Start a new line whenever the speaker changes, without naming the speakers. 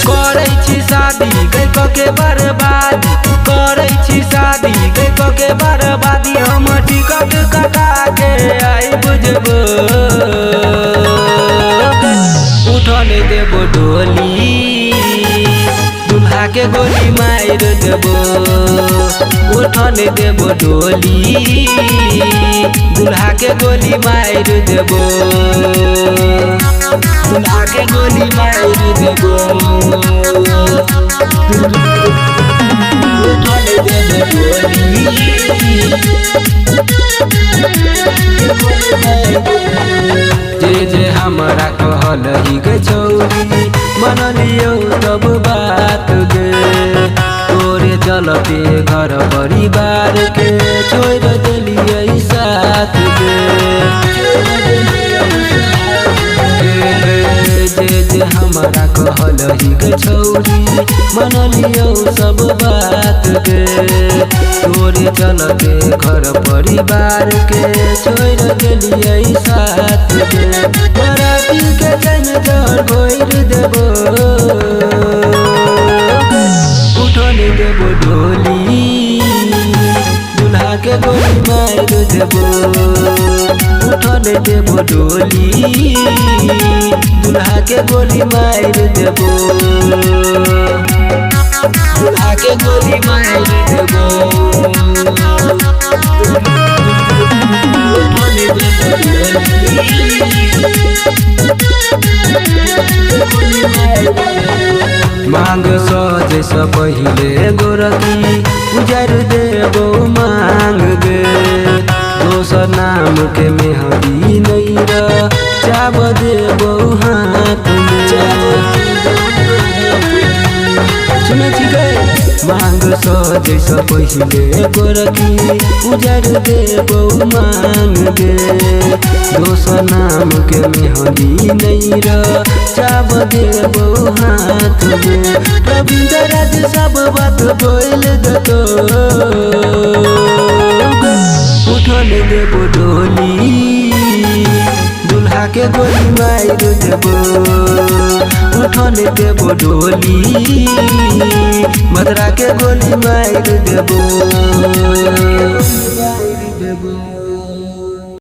करै छी शादी गई क के बर्बादी, करै छी शादी गई क के बर्बादी। हम टिकट कटा के आई बुझबो, उठल देबो डोली, दुल्हा के गोली मार देबो। उठल देबो डोली, दुल्हा के गोली मार देबो। दुल्हा के गोली मार देबो। उठल देबो डोली। जे जे हमरा कहल ही गे छौरी, मनलियौ तब बात गे। तोरे चलते घर परिवार के छोड़ देलियै साथ गे। जे जे हमरा कहल ही गे छौरी, मनलियौ सब बात गे। तोरे चलते घर परिवार के छोड़ देलियै साथ गे। बराती के चैन जर भोर देबो, उठल देबो डोली, दुल्हा के गोली मार देबो। उठल देबो डोली, दुल्हा के गोली मार देबो। दुल्हा के गोली मार देबो। उठल देबो डोली। मांग सजे से पहिले गोरकी उजार देबो मांग गे। दोसर नाम के मेहंदी नहीं र चाब देबो हाथ में। सुनै छी गे? मांग सजे से पहिले गोरकी उजार देबो मांग गे। दोसर नाम के मेहंदी नहीं र चाब देबो हाथ में। रविंद्र राज सब बात बोल देतो, उठल देबो डोली, दुल्हा के गोली मार देबो। उठल देबो डोली, मदरा के गोली मार देबो।